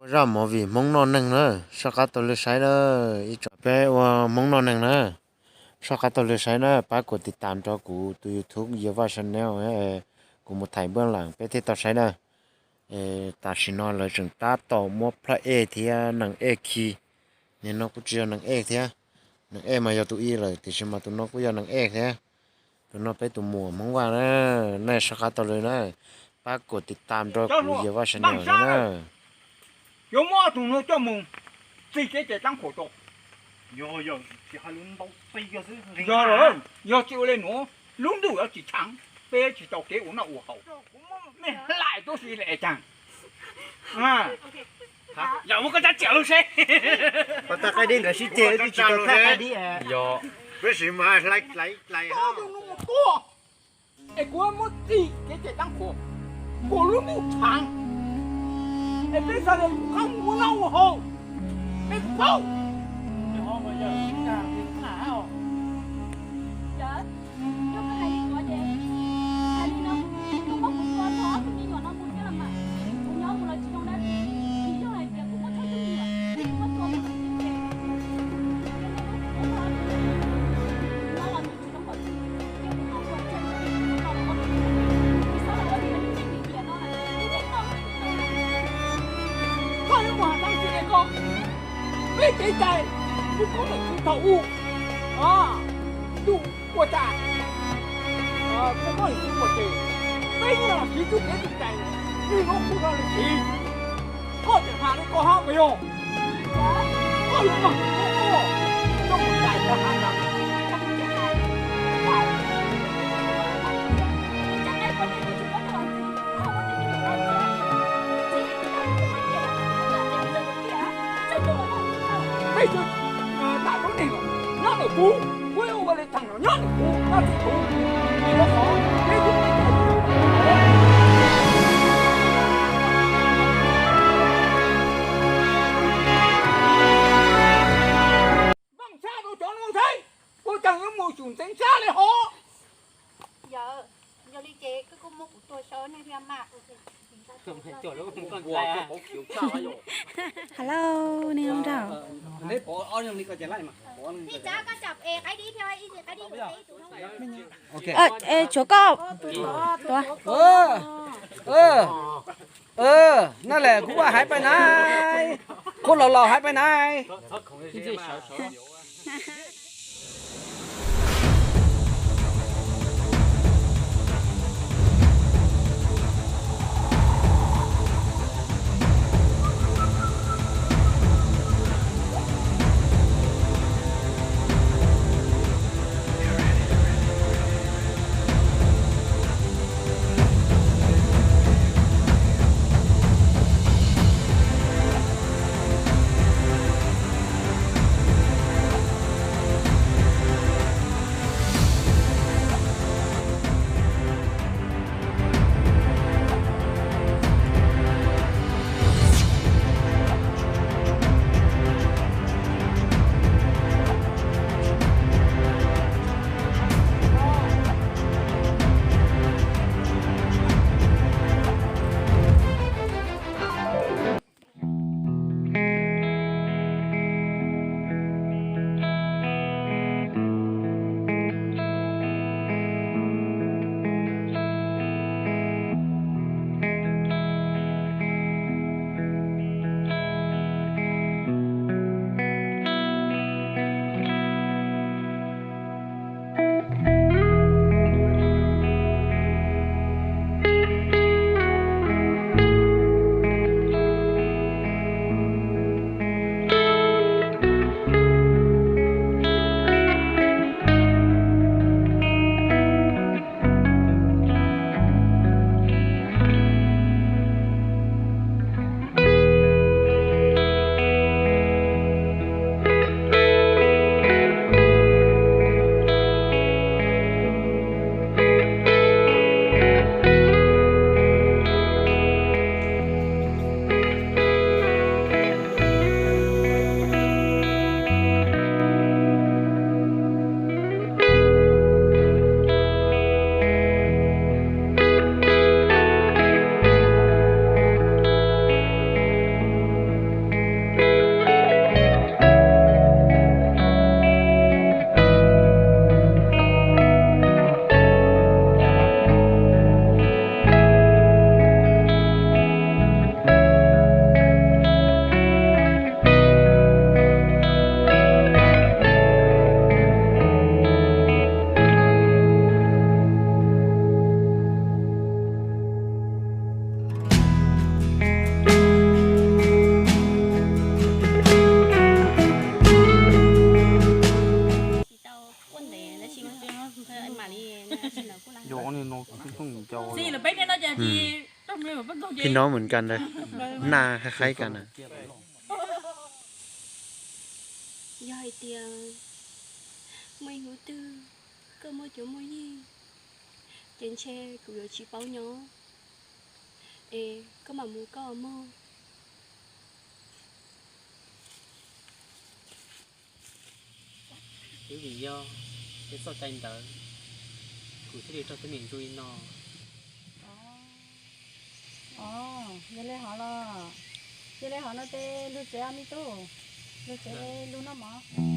Zaj movie Hmoob noj neeg na, soj qab taug lw saib na. Ib tsoom peb ua Hmoob noj neeg na, soj qab taug lw saib na, pab kuv tiv tam rau kuv tus YouTube Yawg Vaj Channel, kuv mus thaij npuaj lam peb thiaj tau saib na. Tam sim no lawv tseem tab tom muab plaj ej thiab nees ej khi. Nim no kuj tsis yog nees ej thiab, nees ej mas yog tus ib lawm, tiam sis mas tus no kuj yog nees ej thiab. Tus no peb tus muam Hmoob Vaj na, nej soj qab taug lw na, pab kuv tiv tam rau kuv Yawg Vaj Channel na. Yuav muab ob tug no coj mus txig kev cai tab qhuas rau. Yog tsis ua li nuav, lub ntuj yuav tsis tshav, peb tsis tau kev ua noj ua haus. Mej hlais tuab si le caag. Yog muab koj rab riam lug seb. Tag qaib dib nkawd sib ceg wb twb tsis tau tag qaib dib. Es kuv muab txig kev cai tab qhuas, kuas lub ntuj tshav, es peb sawv daws kuj qab mus ua noj ua haus, peb kuj paub. Yog koj hais li ko ces hais li no, koj muab kuv tua txog ob tug me nyuam no mus thiab los mas, kuv nyob mus los tsis zoo dab tsi. Vim yog hais tias kuv muab txog tus me nyuam, kuv muab tua mus los tsis zoo. Nyob los tsis zoo npaum li, ces kuv tau tua tseg kuv tau los ua tib neeg, kuv xav los ua tib neeg li tiam no lawm, kuv tsis tau. Koj yuav mus hais dab tsi li ko? Peb kev cai, kuv koob meem tsis thaum ub, ntuj ua cas, kuv koob meem tsis ua ces, peb yeej los siv txuj kev txuj cai, ib hnub kuv rau li siv. Koj tseem hais li ko hab puas yog? Koj yuav mag kuv koob, koj mus tais koj hab ntag. Peb tsis tas lub neej los nyob ntawm kuv, kuv yuav ua li thaum no nyob ntawm kuv, nyob ntawm kuv, vim rau qhov peb twb Vaj Ntxhab rau cov no saib, ua cas yuav mus xyum ntxeev xyab li hov. Yog li ces koj kuj muab kuv tua sawv neeg thiab mas. Hello, nej zoo nraug. Tshuav koj, tua. Naj lem kuv vaj haiv pais nai, qhuab laus laus haiv pais nai. Phim no mus kas ntawd, naj khaib khaib kas na. Yog hais tias muaj ib hnub twg koj muaj cuab muaj yig, ces ntshe kuv yuav tsis paub nyob, es koj mam mus koj mog. Twb vim yog tej txoj cai ntawd, kuv thiaj li raug tej niam ntxub li no. Os, yog li hov los, yog li hov no ces lug tsev os me tub, lug tsev lug noj mov.